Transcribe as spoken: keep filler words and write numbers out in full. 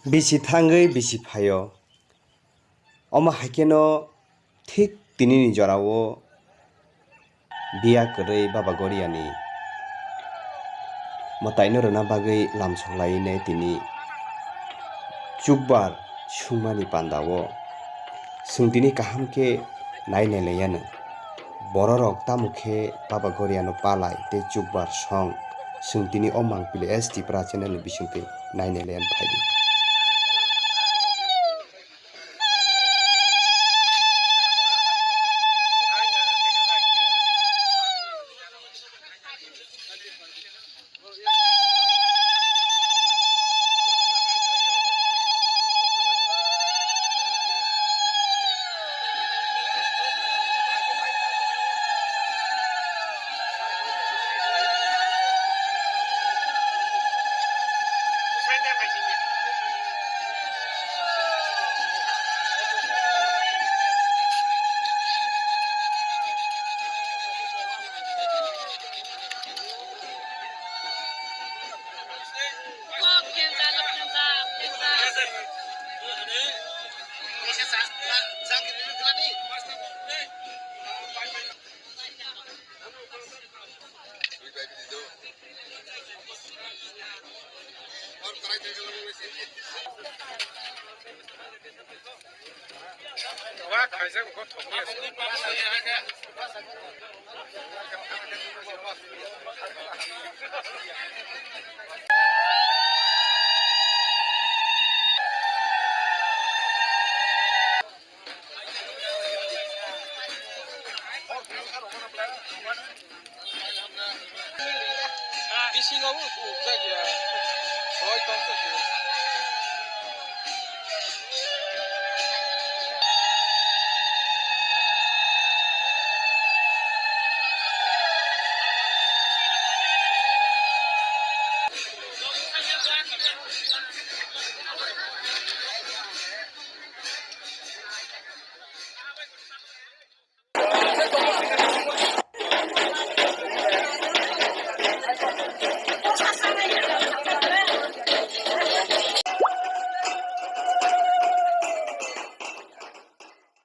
Bisi thangwi bisi phaio. Omo hai kheno thik tinini jorao biya kwrwi Baba Goriani mwtaino rwna bagwi lamsok lainai tini chukbar sungmani pandao. Chwng tini kaham khe nai nailaiyano. Bororok tamo khe Baba Goriano palai tei chukbar song, chwng tini o Mangpili S T Pra channel ni bisingtwi nai nailaiyano phaidi.